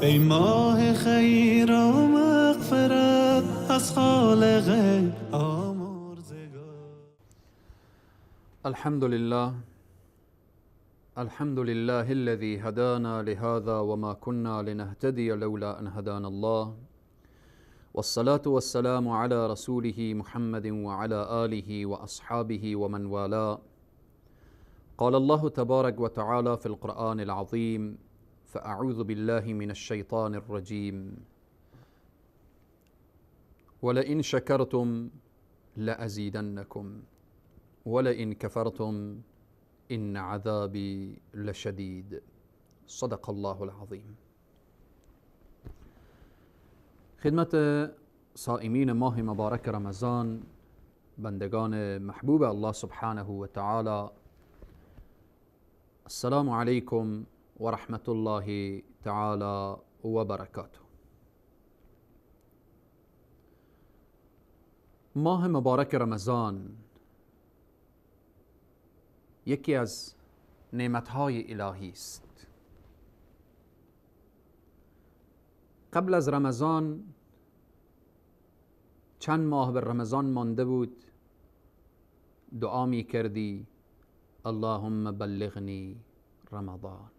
ای ماه خیر و مغفرت از خالق آمرزگار. الحمد لله، الحمد لله الذي هدانا لهذا وما كنا لنهتدي لولا أن هدانا الله، والصلاة والسلام على رسوله محمد وعلى آله وأصحابه ومن والاه. قال الله تبارك وتعالى في القرآن العظيم: فأعوذ بالله من الشيطان الرجيم، ولئن شكرتم لأزيدنكم ولئن كفرتم إن عذابي لشديد. صدق الله العظیم. خدمت صائمین ماه مبارک رمضان، بندگان محبوب الله سبحانه و تعالی، السلام علیکم و رحمت الله تعالی و برکاته. ماه مبارک رمضان یکی از نعمتهای الهی است. قبل از رمضان چند ماه به رمضان مانده بود، دعا می کردی اللهم بلغنی رمضان،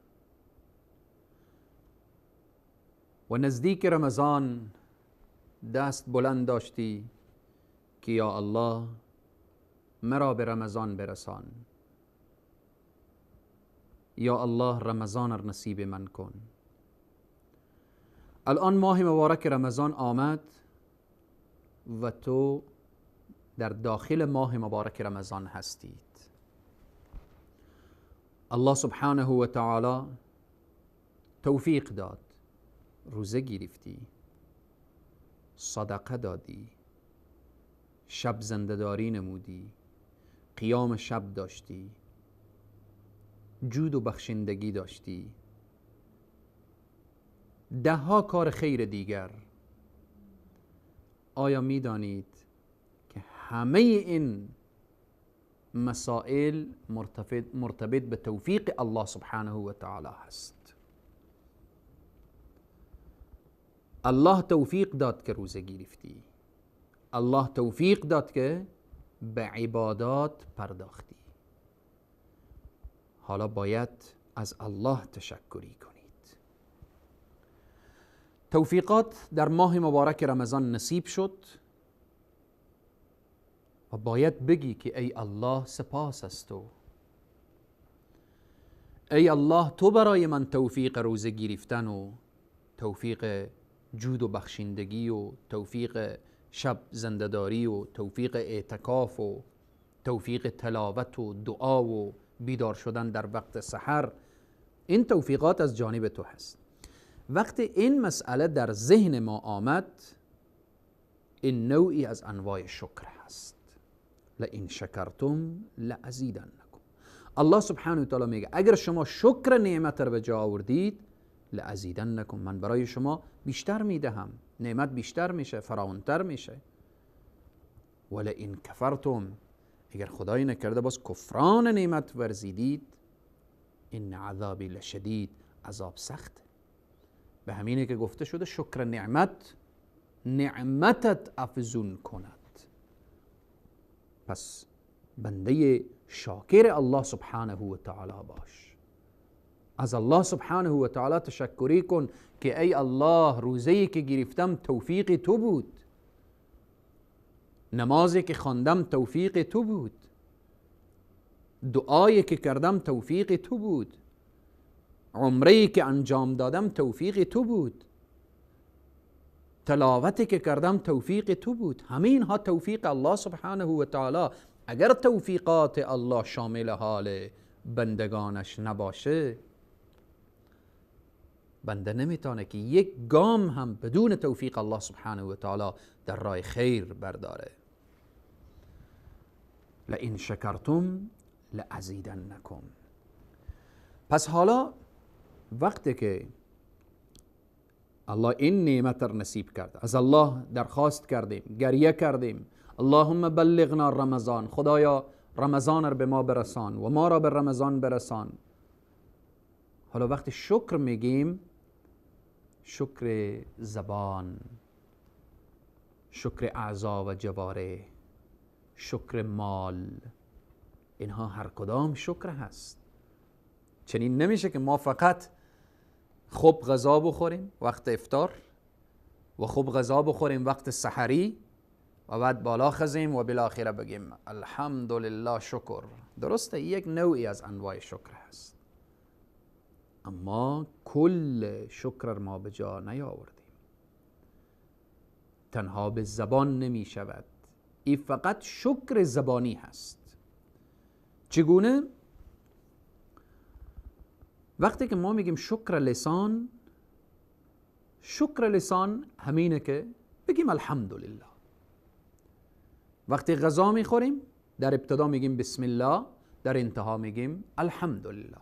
و نزدیک رمضان دست بلند داشتی که یا الله مرا به رمضان برسان، یا الله رمضان را نصیب من کن. الان ماه مبارک رمضان آمد و تو در داخل ماه مبارک رمضان هستید. الله سبحانه و تعالی توفیق داد، روزه گرفتی، صدقه دادی، شب زنده‌داری نمودی، قیام شب داشتی، جود و بخشندگی داشتی، ده ها کار خیر دیگر. آیا می دانید که همه این مسائل مرتبط به توفیق الله سبحانه و تعالی هست؟ الله توفیق داد که روزه گرفتی، الله توفیق داد که به عبادات پرداختی. حالا باید از الله تشکری کنید. توفیقات در ماه مبارک رمضان نصیب شد و باید بگی که ای الله سپاس از تو، ای الله تو برای من توفیق روزه گرفتن و توفیق جود و بخشندگی و توفیق شب زنده‌داری و توفیق اعتکاف و توفیق تلاوت و دعا و بیدار شدن در وقت سحر، این توفیقات از جانب تو هست. وقتی این مسئله در ذهن ما آمد، این نوعی از انواع شکر هست. لئن شکرتم لازیدنکم. الله سبحانه و تعالی میگه اگر شما شکر نعمت را به جا آوردید، لازیدنکم، من برای شما بیشتر میدهم، نعمت بیشتر میشه، فراوانتر میشه. ولئن کفرتم، اگر خدایی نکرده باز کفران نعمت ورزیدید، ان عذابی لشدید، عذاب سخت. به همینه که گفته شده شکر نعمت نعمتت افزون کند. پس بنده شاکر الله سبحانه و تعالی باش، از الله سبحانه و تعالی تشکری کن که ای الله روزه‌ای که گرفتم توفیق تو بود، نمازی که خواندم توفیق تو بود، دعایی که کردم توفیق تو بود، عمره‌ای که انجام دادم توفیق تو بود، تلاوتی که کردم توفیق تو بود. همه اینها توفیق الله سبحانه و تعالی. اگر توفیقات الله شامل حال بندگانش نباشه، بنده نمیتونه که یک گام هم بدون توفیق الله سبحانه و تعالی در راه خیر برداره. لئن شکرتم لازیدنکم. پس حالا وقتی که الله این نعمت را نصیب کرد، از الله درخواست کردیم، گریه کردیم، اللهم بلغنا رمضان، خدایا رمضان را به ما برسان و ما را به رمضان برسان. حالا وقتی شکر میگیم، شکر زبان، شکر اعضا و جواره، شکر مال، اینها هر کدام شکر هست. چنین نمیشه که ما فقط خوب غذا بخوریم وقت افطار و خوب غذا بخوریم وقت سحری و بعد بالا خزیم و بالاخره بگیم الحمدلله شکر. درسته، یک نوعی از انواع شکر هست، اما کل شکر ما به جا نیاوردیم. تنها به زبان نمی شود، این فقط شکر زبانی هست. چگونه؟ وقتی که ما میگیم شکر لسان، شکر لسان همینه که بگیم الحمدلله. وقتی غذا میخوریم در ابتدا میگیم بسم الله، در انتها میگیم الحمدلله.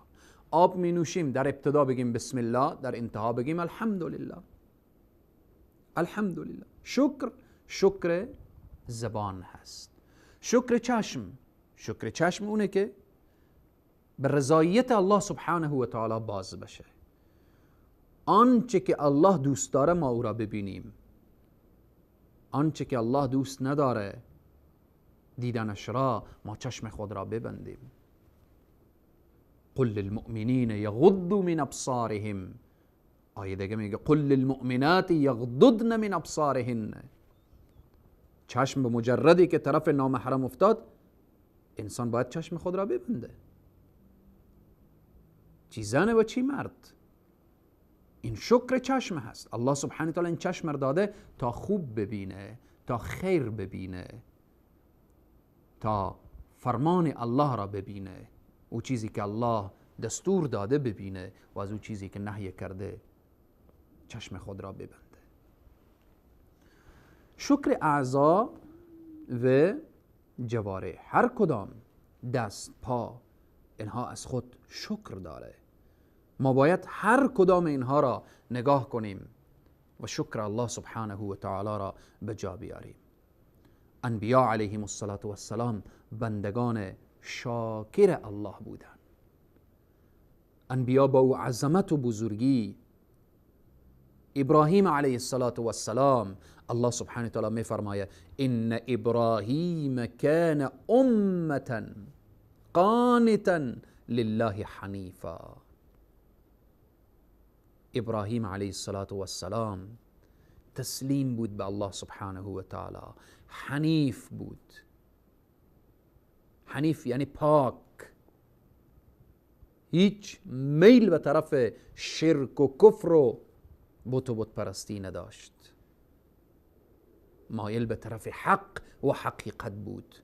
آب می نوشیم در ابتدا بگیم بسم الله، در انتها بگیم الحمدلله. الحمدلله. شکر، شکر زبان هست. شکر چشم، شکر چشم اونه که به رضایت الله سبحانه و تعالی باز بشه. آنچه که الله دوست داره ما او را ببینیم، آنچه که الله دوست نداره دیدنش را ما چشم خود را ببندیم. قل للمؤمنین یغضوا من ابصارهم. آیه دیگه میگه قل للمؤمنات یغضضن من ابصارهن. چشم به مجردی که طرف نامحرم افتاد، انسان باید چشم خود را ببنده، چی زن و چی مرد. این شکر چشم هست. الله سبحانه تعالی این چشم را داده تا خوب ببینه، تا خیر ببینه، تا فرمان الله را ببینه، او چیزی که الله دستور داده ببینه و از او چیزی که نهی کرده چشم خود را ببنده. شکر اعضا و جواره، هر کدام دست، پا، اینها از خود شکر داره. ما باید هر کدام اینها را نگاه کنیم و شکر الله سبحانه و تعالی را به جا بیاریم. انبیا علیهم الصلاة والسلام بندگان شاکر الله بودند. انبیا با او عظمت و بزرگی، ابراهیم علیه السلام الله سبحانه وتعالی می فرماید ان ابراهیم کان امة قانتا لله حنیفا. ابراهیم علیه السلام تسلیم بود به الله سبحانه و تعالی، حنیف بود. حنیف یعنی پاک، هیچ میل به طرف شرک و کفر و بت و بت پرستی نداشت، مایل به طرف حق و حقیقت بود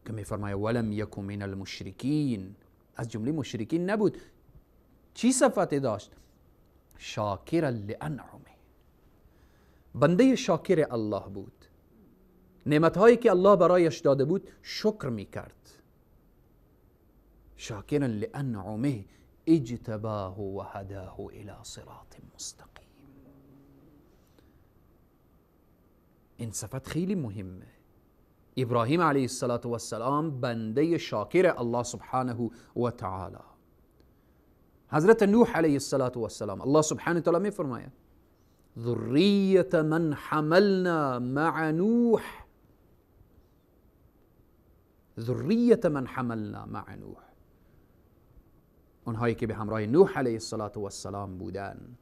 که میفرماید ولم یکن من المشرکین، از جمله مشرکین نبود. چی صفتی داشت؟ شاکرا لانعمه، بنده شاکر الله بود. نعمتهایی که الله برایش داده بود شکر میکرد. شاکرا لانعمه اجتباه و هداه الى صراط مستقیم. این صفت خیلی مهمه. ابراهیم علیه السلام بنده شاکر الله سبحانه و تعالی. حضرت نوح علیه السلام الله سبحانه و تعالی می فرماید ذریة من حملنا مع نوح، ذریة من حملنا مع نوح، اونهایی که به همراه نوح علیه السلام بودن.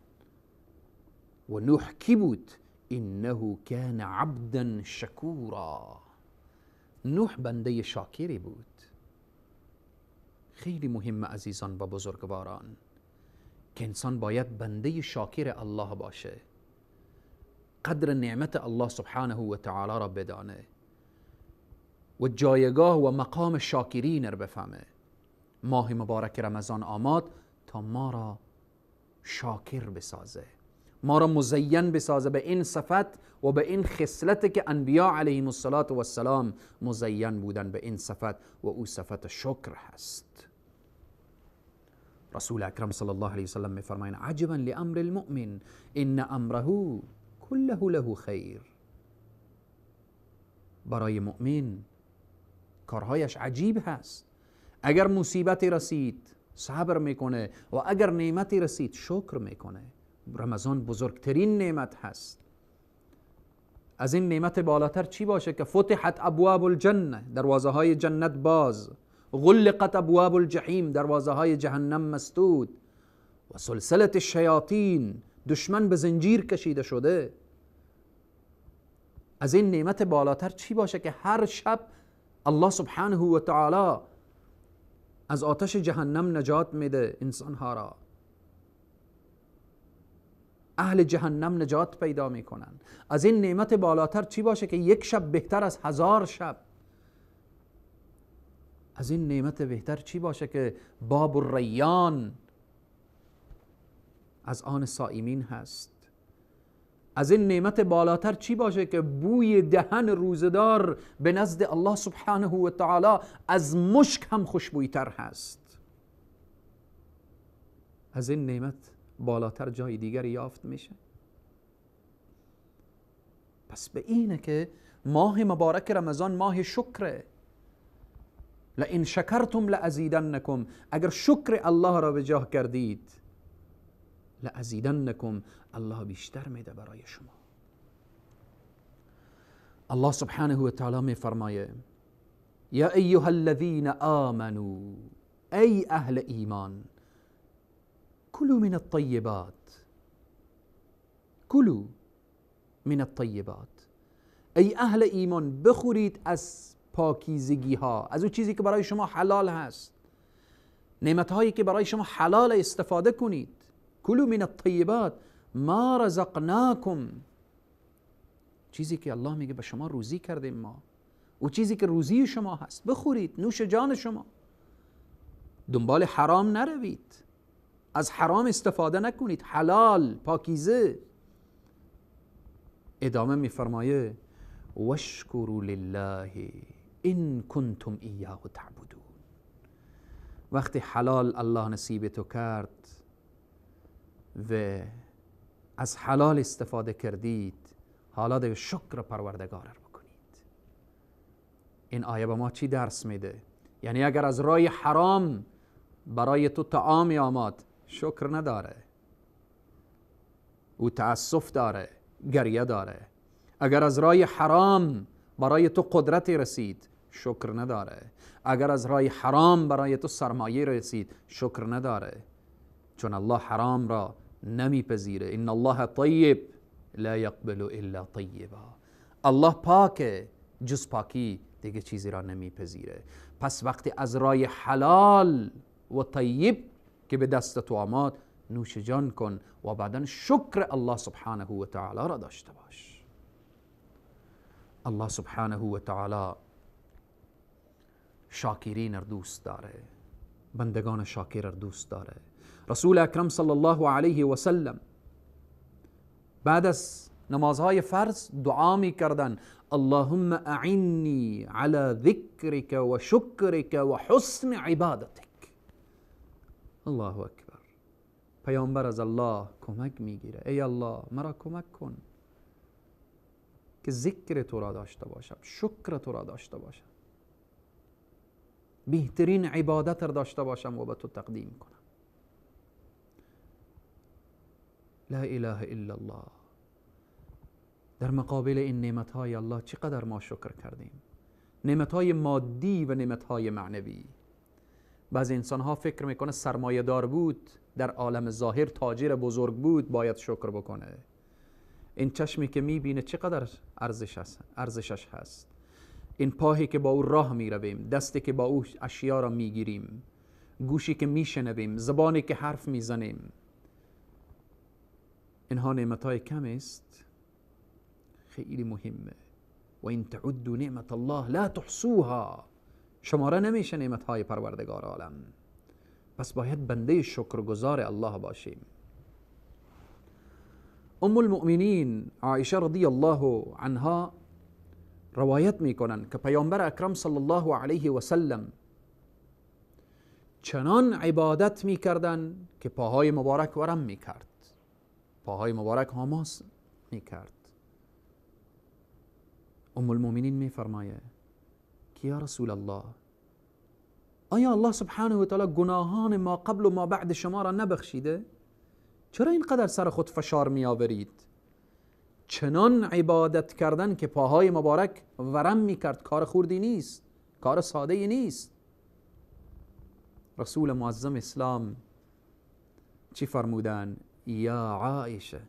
و نوح کی بود؟ انه کان عبدا شکورا. نوح بنده شاکری بود. خیلی مهم عزیزان و بزرگواران که انسان باید بنده شاکر الله باشه، قدر نعمت الله سبحانه و تعالی را بدانه و جایگاه و مقام شاکرین را بفهمه. ماه مبارک رمضان آمد تا ما را شاکر بسازه، ما را مزین بسازه به این صفت و به این خصلت که انبیا علیهم السلام مزین بودن به این صفت، و او صفت شکر هست. رسول اکرم صلی الله علیه وسلم میفرمایند عجبا لامر المؤمن ان امره كله له خیر. برای مؤمن کارهایش عجیب هست. اگر مصیبتی رسید صبر میکنه و اگر نعمتی رسید شکر میکنه. رمضان بزرگترین نعمت هست. از این نعمت بالاتر چی باشه که فتحت ابواب الجنه، دروازه های جنت باز، غلقت ابواب الجحیم، دروازه های جهنم مسدود، و سلسله الشیاطین، دشمن به زنجیر کشیده شده. از این نعمت بالاتر چی باشه که هر شب الله سبحانه و تعالی از آتش جهنم نجات میده انسانها را، اهل جهنم نجات پیدا میکنن. از این نعمت بالاتر چی باشه که یک شب بهتر از 1000 شب. از این نعمت بهتر چی باشه که باب الریان از آن صائمین هست. از این نعمت بالاتر چی باشه که بوی دهن روزدار به نزد الله سبحانه و تعالی از مشک هم خوشبویتر هست. از این نعمت بالاتر جای دیگری یافت میشه؟ پس به اینه که ماه مبارک رمضان ماه شکره. لئن شکرتم لازیدنکم، اگر شکر الله را به جا کردید لازیدنکم، الله بیشتر میده برای شما. الله سبحانه و تعالی میفرمایه یا ایها الذین آمنوا، ای اهل ایمان، کلوا من الطیبات، کلوا من الطیبات، ای اهل ایمان بخورید از پاکیزگی ها، از اون چیزی که برای شما حلال هست، نعمت هایی که برای شما حلال استفاده کنید. کلوا من الطیبات ما رزقناکم، چیزی که الله میگه به شما روزی کردیم ما، و چیزی که روزی شما هست بخورید، نوش جان شما، دنبال حرام نروید، از حرام استفاده نکنید، حلال پاکیزه. ادامه میفرمایه واشکروا لله ان کنتم ایاه تعبدون. وقتی حلال الله نصیب تو کرد و از حلال استفاده کردید، حالا دیگه شکر پروردگار رو بکنید. این آیه به ما چی درس میده؟ یعنی اگر از راه حرام برای تو طعامی آمد، شکر نداره، او تأسف داره، گریه داره. اگر از راه حرام برای تو قدرتی رسید، شکر نداره. اگر از راه حرام برای تو سرمایه رسید، شکر نداره، چون الله حرام را نمیپذیره. ان الله طیب لا یقبل الا طیبا، الله پاکه، جز پاکی دیگه چیزی را نمیپذیره. پس وقتی از راه حلال و طیب که به دست تو آمد، نوش جان کن و بعدا شکر الله سبحانه و تعالی را داشته باش. الله سبحانه و تعالی شاکرین را دوست داره، بندگان شاکر را دوست داره. رسول اکرم صلی الله علیه و سلم بعد از نمازهای فرض دعا می کردن اللهم اعنی علی ذکرک و شکرک و حسن عبادتک. الله اکبر. پیامبر از الله کمک میگیره، ای الله مرا کمک کن که ذکر تو را داشته باشم، شکر تو را داشته باشم، بهترین عبادت را داشته باشم و به تو تقدیم کنم. لا اله الا الله. در مقابل این نعمتهای الله چقدر ما شکر کردیم، نعمتهای مادی و نعمتهای معنوی. بعضی انسانها فکر میکنه سرمایه دار بود، در عالم ظاهر تاجر بزرگ بود، باید شکر بکنه. این چشمی که میبینه چقدر ارزشش هست، این پاهی که با او راه میرویم، دستی که با او اشیا را میگیریم، گوشی که میشنویم، زبانی که حرف میزنیم، اینها نعمتهای کم است، خیلی مهمه. و این تعدوا نعمت الله لا تحصوها، شماره نمیشه نعمتهای پروردگار عالم. پس باید بنده شکرگزار الله باشیم. ام المؤمنین عایشه رضی الله عنها روایت میکنن که پیامبر اکرم صلی الله علیه و سلم چنان عبادت میکردن که پاهای مبارک ورم میکرد، پاهای مبارک حماس میکرد. ام المؤمنین میفرمایه که یا رسول الله، آیا الله سبحانه و تعالی گناهان ما قبل و ما بعد شما را نبخشیده؟ چرا اینقدر سر خود فشار می آورید؟ چنان عبادت کردن که پاهای مبارک ورم می کرد، کار خوردی نیست، کار ساده نیست. رسول معظم اسلام چی فرمودن؟ یا عایشه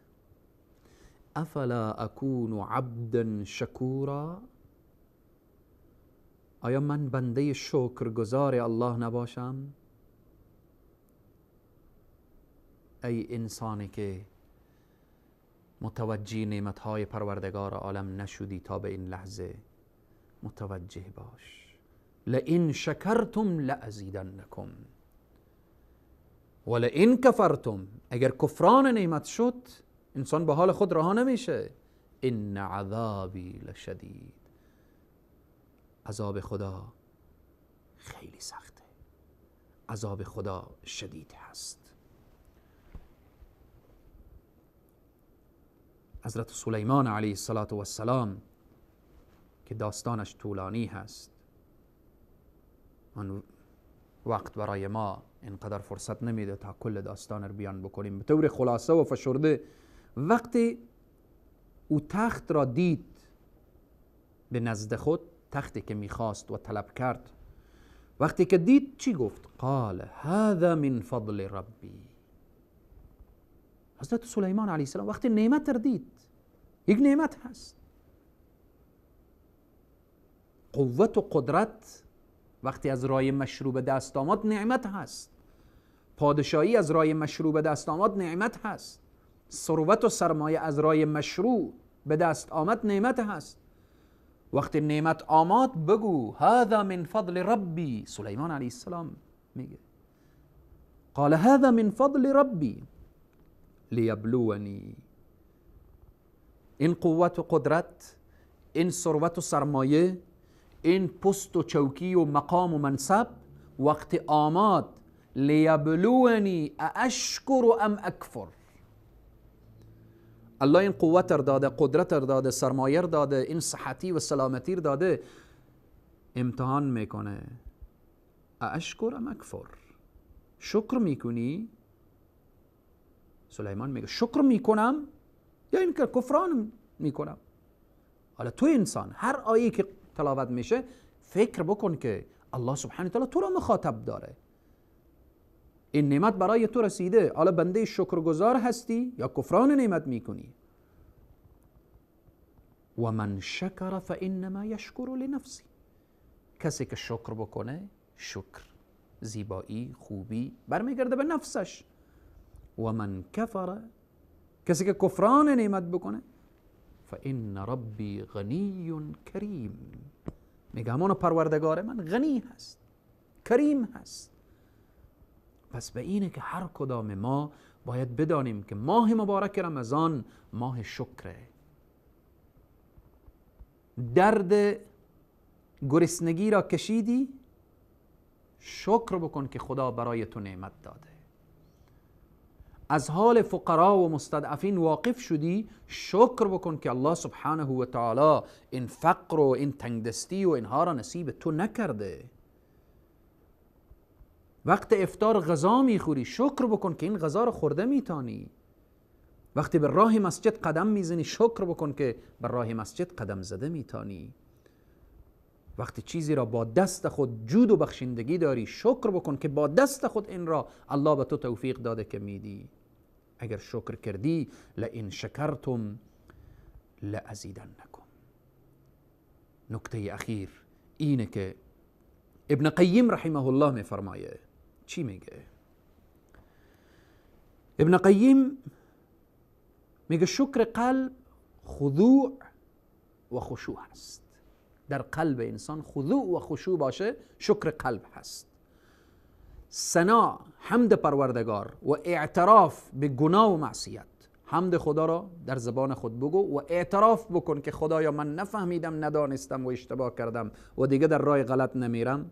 افلا اکون عبدا شکورا، آیا من بنده شکرگزار الله نباشم؟ ای انسانی که متوجه نعمتهای پروردگار عالم نشدی تا به این لحظه، متوجه باش. لئن شکرتم لازیدنکم ولئن کفرتم، اگر کفران نعمت شد انسان به حال خود رها نمیشه. ان عذابی لشدید، عذاب خدا خیلی سخته، عذاب خدا شدید هست. حضرت سلیمان علیه السلام که داستانش طولانی هست، آن وقت برای ما اینقدر فرصت نمیده تا کل داستان رو بیان بکنیم. به طور خلاصه و فشرده، وقتی او تخت را دید به نزد خود، تختی که میخواست و طلب کرد، وقتی که دید چی گفت؟ قال هذا من فضل ربی. حضرت سلیمان علیه السلام وقتی نعمت را دید، یک نعمت هست، قوت و قدرت وقتی از رای مشروع به دست آمد نعمت هست، پادشاهی از رای مشروع به دست آمد نعمت هست، ثروت و سرمایه از رای مشروع به دست آمد نعمت هست. وقتی نعمت آمد بگو هذا من فضل ربی. سلیمان علیه السلام میگه قال هذا من فضل ربی لیبلونی. این قوت و قدرت، این ثروت و سرمایه، این پست و چوکی و مقام و منصب وقتی آمد لیبلونی اشکر ام اکفر. الله این قوت را داده، قدرت را داده، سرمایه را داده، این صحتی و سلامتی را داده، امتحان میکنه. اشکر ام اکفر. شکر میکنی؟ سلیمان میگه شکر میکنم یا اینکه کفران میکنم. حالا تو انسان هر آیه که تلاوت میشه فکر بکن که الله سبحانه وتعالی تو را مخاطب داره، این نعمت برای تو رسیده، حالا بنده شکرگزار هستی یا کفران نعمت میکنی؟ و من شکر فانما یشکر لنفسه. کسی که شکر بکنه، شکر زیبایی خوبی برمیگرده به نفسش. و من کفر، کسی که کفران نعمت بکنه، فان ربی غنی کریم. میگه همون پروردگار من غنی هست، کریم هست. پس به اینه که هر کدام ما باید بدانیم که ماه مبارک رمضان ماه شکره. درد گرسنگی را کشیدی، شکر بکن که خدا برای تو نعمت داده. از حال فقرا و مستضعفین واقف شدی، شکر بکن که الله سبحانه و تعالی این فقر و این تنگدستی و اینها را نصیب تو نکرده. وقت افطار غذا میخوری، شکر بکن که این غذا را خورده میتانی. وقتی به راه مسجد قدم میزنی، شکر بکن که به راه مسجد قدم زده میتانی. وقتی چیزی را با دست خود جود و بخشندگی داری، شکر بکن که با دست خود این را الله به تو توفیق داده که میدی. اگر شکر کردی، لئن شکرتم لازیدنکم. نکته اخیر اینه که ابن قیم رحمه الله میفرمایه. چی میگه؟ ابن قیم میگه شکر قلب خضوع و خشوع هست. در قلب انسان خضوع و خشوع باشه، شکر قلب هست. ثنا، حمد پروردگار و اعتراف به گناه و معصیت. حمد خدا را در زبان خود بگو و اعتراف بکن که خدایا من نفهمیدم، ندانستم و اشتباه کردم و دیگه در راه غلط نمیرم.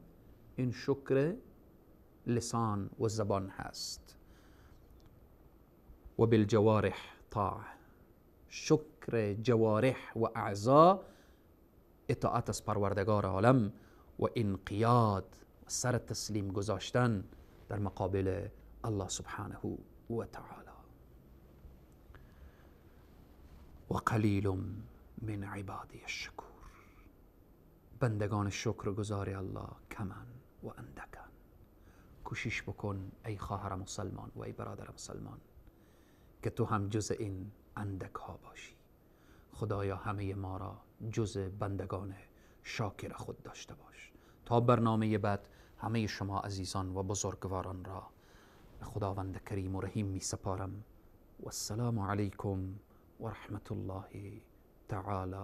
این شکر لسان و زبان هست. و بالجوارح طاعه، شکر جوارح و اعضا اطاعت از پروردگار عالم و انقیاد و سر تسلیم گذاشتن در مقابل الله سبحانه و تعالی. و قلیل من عبادی الشکور، بندگان شکرگزار الله کمن و اندکن. کوشش بکن ای خواهر مسلمان و ای برادر مسلمان که تو هم جز این اندک ها باشی. خدایا همه ما را جز بندگان شاکر خود داشته باش. تا برنامه بعد همه شما عزیزان و بزرگواران را به خداوند کریم و رحیم می سپارم. و السلام علیکم و رحمت الله تعالی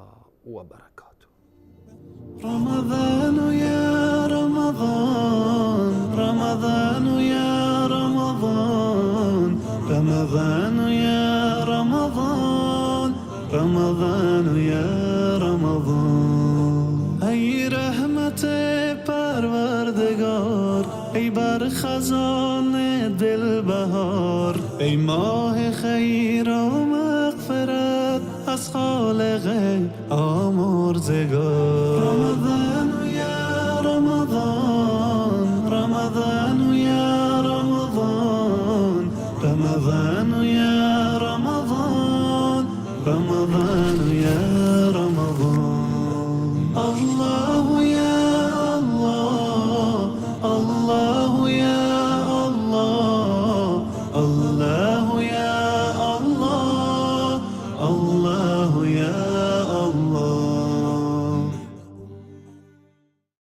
و برکاته. رمضان يا رمضان، رمضان يا رمضان، رمضان يا رمضان، رمضان يا رمضان. ای رحمت پروردگار، ای بر خزان دل بهار، ای ماه خیر و مغفرت از خالق آمرزگار. رمضان.